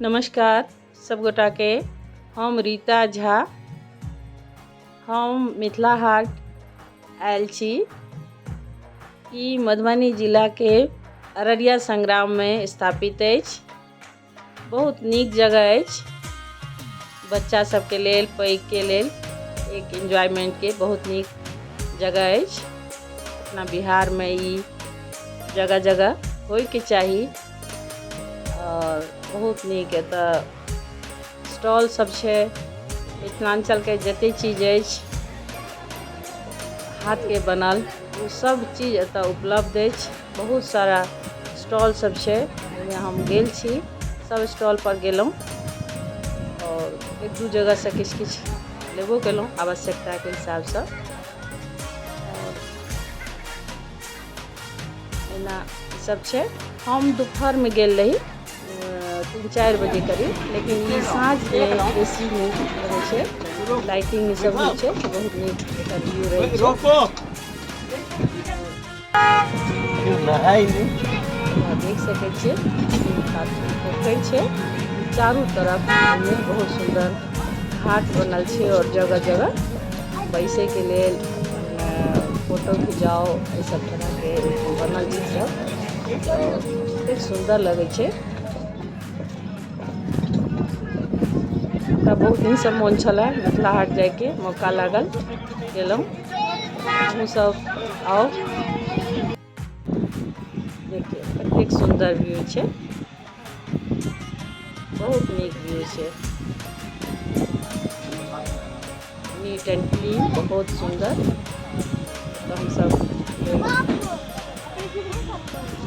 नमस्कार सबगोटाके, हम रीता झा, हम मिथिला हाट आयल छी। ई मधुबनी जिलाके अररिया संग्राममे स्थापित अछि। बहुत नीक जगह अछि, बच्चा सबके लेल, पैघके लेल एक एन्जॉयमेंटके बहुत नीक जगह अछि। अपना बिहारमे ई जगह जगह होइके चाही। आओर बहुत नीक एतऽ स्टॉल सब छै, मिथिलाञ्चलके जते चीज अछि हाथके बनल ओ सब चीज एतऽ उपलब्ध अछि। बहुत सारा स्टॉल सब छै, ओहिमे हम गेल छी, सब स्टॉल पर गेलहुँ आओर एक दू जगहसँ किछु किछु लेबो केलहुँ आवश्यकताके हिसाबसँ। आओर एना सब छै। हम दुपहरमे गेल रही 3-4 बजे करीब, लेकिन ई साँझमे बेसी नीक रहै छै, लाइटिंग ई सब होइ छै, बहुत नीक एकर व्यू रहै छै। देख सकै छियै पोखरि छै, चारू तरफ ओहिमे बहुत सुन्दर घाट बनल छै आओर जगह जगह बैसैके लेल, फोटो खिंचाउ, एहि सब तरहके बनल छै सब, कतेक सुन्दर लगै छै। हमरा बहुत दिनसँ मोन छलै मिथिला हाट जाइके, मौका लागल, गेलहुँ। अहूँ सब आउ, देखियौ कतेक सुन्दर व्यू छै, बहुत नीक व्यू छै, नीट एंड क्लीन, बहुत सुन्दर। तऽ हमसब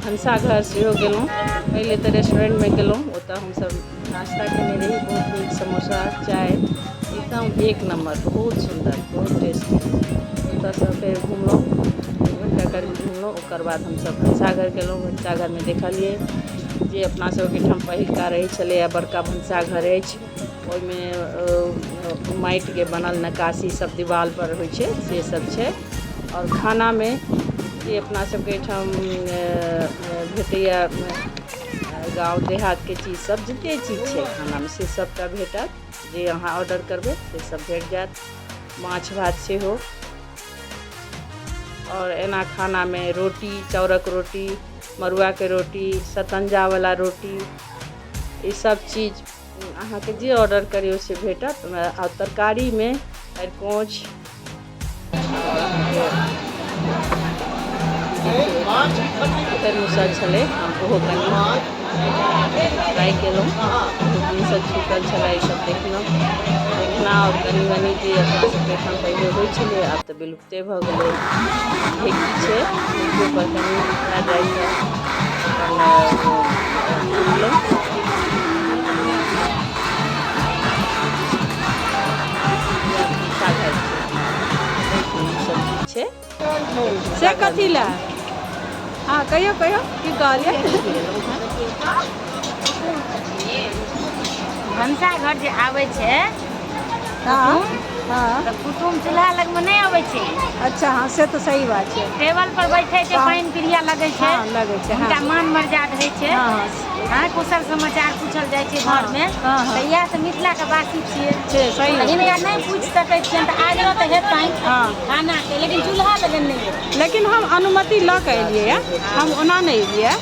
भनसाघर सेहो गेलहुँ। पहिले तऽ रेस्टोरेंटमे गेलहुँ, ओतऽ हमसब नाश्ता केने रही, बहुत नीक समोसा चाय, एकदम एक नम्बर, बहुत सुन्दर, बहुत टेस्टी। ओतऽसँ फेर घुमलहुँ, 1 घण्टा करीब घुमलहुँ। ओकर बाद हमसब भनसाघर गेलहुँ। भनसाघरमे देखलियै जे अपना सबके ठाम पहिलका रहै छलैए, बड़का भनसाघर अछि, ओहिमे माटिके बनल नक्काशी सब दीवालपर होइ छै, से सब छै। आओर खानामे जे अपना सबके एहिठाम भेटैए गाँव देहातके चीज सब, जते चीज छै खानामे से सबटा भेटत, जे अहाँ ऑर्डर करबै से सब भेट जायत, माछ भात सेहो। आओर एना खानामे रोटी, चाउरक रोटी, मड़ुआके रोटी, सतञ्जावला रोटी, ई सब चीज अहाँके जे ऑर्डर करियौ से भेटत। आ तरकारीमे अरिकोञ्च, मुसर छलै, हम ओहो कनि ट्राइ केलहुँ, बहुत दिनसँ छूटल छलै ई सब देखलहुँ देखना। आओर कनि मनि जे अपना सबके एहिठाम पहिले होइ छलै, आब तऽ विलुप्ते भऽ गेलै। ढेकी छै, ढेकियोपर कनि पएर राखि कऽ अपन कुटलहुँ। भनसाघर छै, बहुत नीक सब चीज छै। से कथी लए? हँ, कहियौ कहियौ, की कहलियै? भनसाघर जे आबै छै हँ हँ तऽ कुटुम चूल्हा लगमे नहि अबै छै। अच्छा, हँ, से तऽ सही बात छै। टेबल पर बैठे छै, पानि प्रिया लगै छै। हँ, लगै छै। हुनका मान मर्यादा होइ छै। हँ हँ हँ, कुशल समाचार पूछल जाइ छै घरमे। हँ, हँ। तऽ इएह तऽ मिथिलाके वासी छियै। छै, सही। तऽ हिनका नहि पूछि सकै छियनि तऽ आग्रह तऽ हेतनि खानाके, लेकिन चूल्हा लगन नहि हेतै। लेकिन हम अनुमति लऽ कऽ एलियै यऽ, हम ओना नहि एलियै।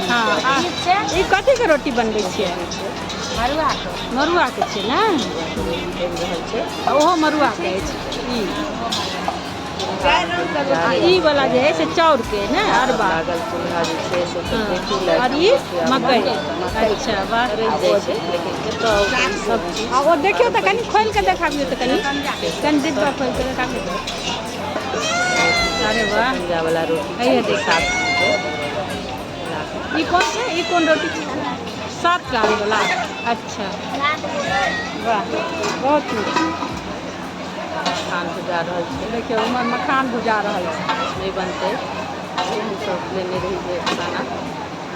हँ। ठीक छै। ई कथीके रोटी बनबै छियै? मड़ुआके। मड़ुआके छै ने? बनि रहल छै। आ ओहो मड़ुआके अछि ई, आ ई वाला जे है से चाउरके ने, अरबा। लागल चूल्हा जे छै से तऽ देखी लए। आओर ई मकई। अच्छा, वाह। रहि जाइ छै, लेकिन एतऽ ई सब चीज आ ओ देखियौ तऽ कनि खोलि कऽ देखाबियौ तऽ, कनि कनि डिब्बा खोलि कऽ देखाबियौ। अरे वाह! सतञ्जावला रोटी हैया छै देखियौ। 7 रङ्गके मिला कऽ। ई कोन छै? ई कोन रोटी छै? 7 रंग वाला। अच्छा, वाह, बहुत नीक। मखान भुजा रहल छै। देखियौ, उम्हर मखान भुजा रहल छै। नहि बनतै से हमसब लेने रही जे खाना।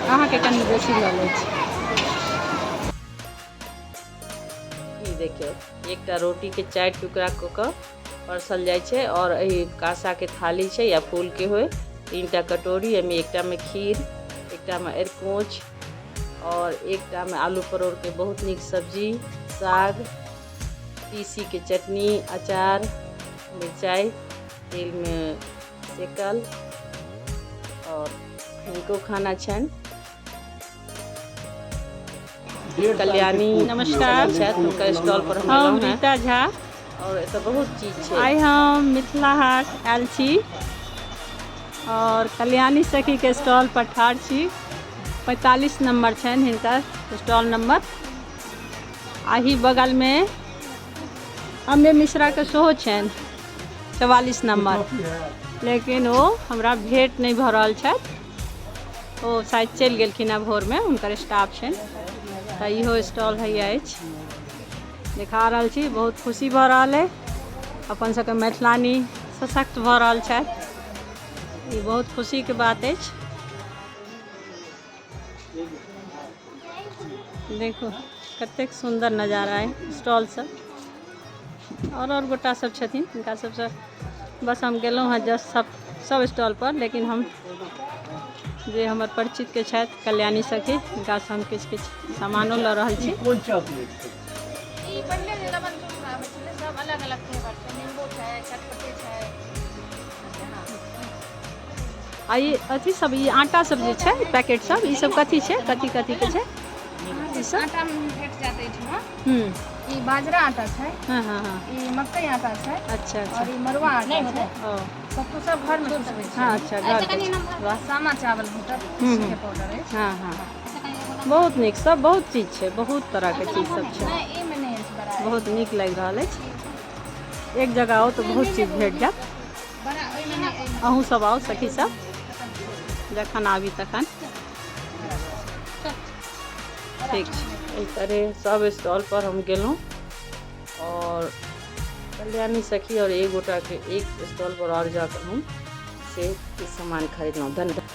अहाँके कनि बेसी लऽ लै छी। ई देखियौ, एकटा रोटीके 4 टुकड़ा कऽ कऽ परसल जाइ छै। आओर एहि काँसाके थाली छै या फूलके होइ, 3टा कटोरी, एहिमे एकटामे खीर, एकटामे अरिकोञ्च और एकटामे आलू परोड़के बहुत नीक सब्जी, साग, तीसीके चटनी, अचार, मिरचाइ तेलमे सेकल और हिनको खाना छनि। कल्याणी नमस्कार। छथि, हुनकर स्टॉल पर हम हम एलहुँ हेँ रीता झा। और एतऽ बहुत चीज छै। आइ हम मिथिला हाट आयल छी और कल्याणी सखीके स्टॉल पर ठाढ़ छी। 45 नंबर छनि हिनकर स्टॉल नंबर। आही बगलमे अम्बे मिश्राके सेहो छनि 44 नंबर, लेकिन ओ हमरा भेंट नहि भऽ रहल छथि। ओ शायद चलि गेलखिन हँ भोरमे, हुनकर स्टाफ छनि। तऽ इहो स्टॉल हैया अछि, देखा रहल छी। बहुत खुशी भऽ रहल अइ, अपन सबके मैथिलानी सशक्त भऽ रहल छथि, ई बहुत खुशीके बात अछि। देखू कतेक सुन्दर नजारा अइ स्टॉल सब। और गोटा सब छथिन, हिनका सबसँ बस हम गेलहुँ हँ जस्ट सब सब स्टॉल पर, लेकिन हम जे हमर परिचित के छथि कल्याणी सखी, हिनकासँ हम किछु किछु सामानो लऽ रहल छी। कोन चॉकलेट छै? ई पहिले जे लवन चूस आबै छलै, सब अलग अलग फ्लेवर छै। नींबू छै, चटपटी छै। आ ई अथी सब, ई आटा सब जे छै, पैकेट सब, ई सब कथी छै, कथी कथी के छै ई सब? आटा भेट जायत एहिठमा। ई बाजरा आटा छै। हँ हँ हँ ई मकई आटा छै। अच्छा अच्छा और ई मरुआ आटा छै। ओ सत्तू सब घरमे पिसबै छै। हँ, अच्छा, घरके छै। वाह। सामा चावल भेटत, के पाउडर अछि। हँ हँ, बहुत नीक सब, बहुत चीज छै, बहुत तरहके चीज सब छै। नहि, एहिमे नहि अछि बड़ा। बहुत नीक लागि रहल अछि। एक जगह आउ तऽ बहुत चीज भेट जायत। बड़ा ओहिमे नहि, एहिमे। अहूँ सब आउ सखी सब, जखन आबी तखन। ठीक छै। एहि तरह सब स्टॉल पर हम गेलहुँ और कल्याणी सखी और एक गोटाके एक स्टॉल पर और जाकऽ हम से किछु सामान खरीदलहुँ। धन्यवाद।